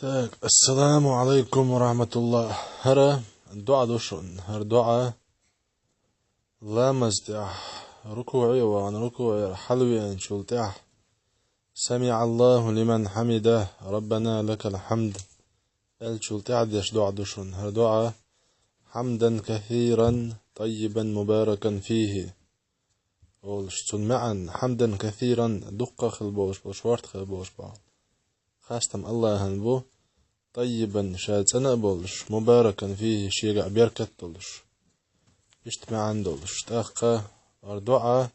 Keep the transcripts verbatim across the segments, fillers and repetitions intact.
Так, ассаламу алейкум ва рахматуллах. ХӀара дуӀа ду шун. ХӀара дуӀа ламаз тӀехь рукуӀе вахана, рукуӀера хьалвеанчул тӀехь: «Сами'аллаху лиман хьамидах, Раббана лакал хьамд», аьлчул тӀехь деш дуӀа ду шун. ХӀара дуӀа: «Хьамдан касиран, таййибан, мубаракан фийхи», олуш. Цун маьӀна: «Хьамдан касиран», дуккха а хила болуш, болуш, шорта хила болуш бахьа. Хастам Аллахьан бу, таййибан, ша цӀена а болуш, мубаракан фийхи, шегахь беркат а долуш. Иштта маьӀна долуш. ТӀаккха хӀара дуӀа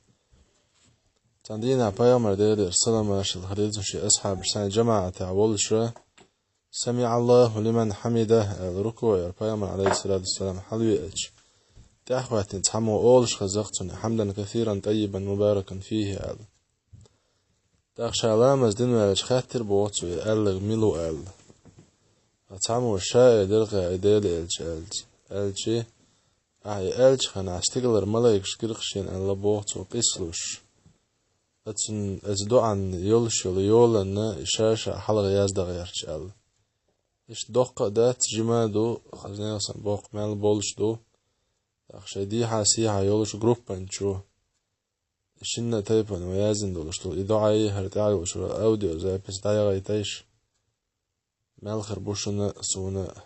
цхьана дийнахь Пайхамар, Делера салам-маршалла хуьлда цунна, шен асхьабаш цхьана жамаӀатехь волуша: «Сами'аллаху лиман хьамидах», аьлла, рукуӀера Пайхамар, алейхиссалату вассалам, хьалвеача, тӀаьхьахӀоьттина цхьаммо олуш хеза-кх цунна: «Хьамдан касиран, таййибан, мубаракан фийхи», аьлла. ТӀаккха ша ламаз дина ваьлча, хаьттира боху цо и аьлларг мила ву аьлла. Ткъа цхьаммо ша элира-кх и Делан элча аьлча, аьлча, ахьа и аьллачу хенахь стигалара малайкаш гира-кх шена аьлла боху цо къийсалуш. Ацун, аса дуӀанна йолуш йолу йоланна ша-ша хьалха яздан гӀерташ аьлла. Иштта доккха а дац, жима а ду, хаза нехан сан боккха мел болуш ду. ТӀаккха шайн дехьа-сехьа йолуш группанчо, шинна а тайпана вай яздина долуш долу и дуӀа, хӀара тӀехь йолуш йолу аудиозапись дӀаяхьийтайша, мел хир бу шуна а, суна а.